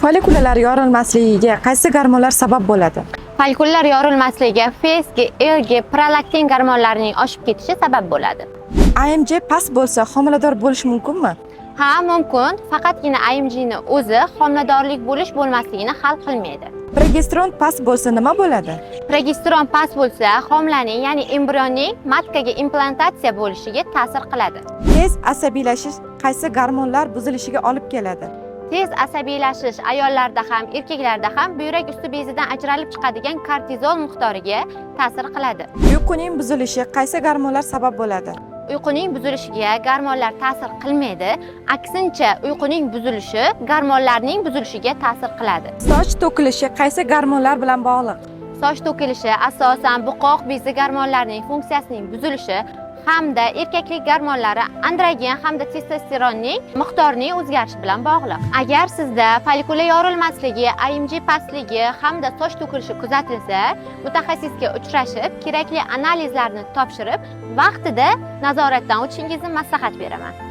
Follikulalar yorilmasligiga qaysi gormonlar sabab bo'ladi? Follikullar yorilmasligiga FSG, LG, prolaktin gormonlarining oshib ketishi sabab bo'ladi. AMJ past bo'lsa, homilador bo'lish mumkinmi? Ha, mumkin. Faqatgina AMG ni o'zi homiladorlik bo'lish bo'lmasligini hal qilmaydi. Progesteron past bo'lsa nima bo'ladi? Progesteron past bo'lsa, homilaning, ya'ni embrionning matkaga implantatsiya bo'lishiga ta'sir qiladi. Tez asabiylashish qaysi gormonlar buzilishiga olib keladi? Tez asabiylashish ayollarda ham, erkaklarda ham buyrak usti bezidan ajralib chiqadigan kortizol miqdoriga ta'sir qiladi. Uyquning buzilishi qaysi gormonlar sabab bo'ladi? Uyquning buzilishiga gormonlar ta'sir qilmaydi, aksincha, uyquning buzilishi gormonlarning buzilishiga ta'sir qiladi. Soch to'kilishi qaysi gormonlar bilan bog'liq? Soch to'kilishi asosan buqoq bezi gormonlarining funksiyasining buzilishi hamda erkaklik gormonlari, androgen hamda testosteronning miqdorining o'zgarishi bilan bog'liq. Agar sizda follikula yorilmasligi, AMG pastligi hamda soch to'kilishi kuzatilsa, mutaxassisga uchrashib, kerakli analizlarni topshirib, vaqtida nazoratdan o'tishingizni maslahat beraman.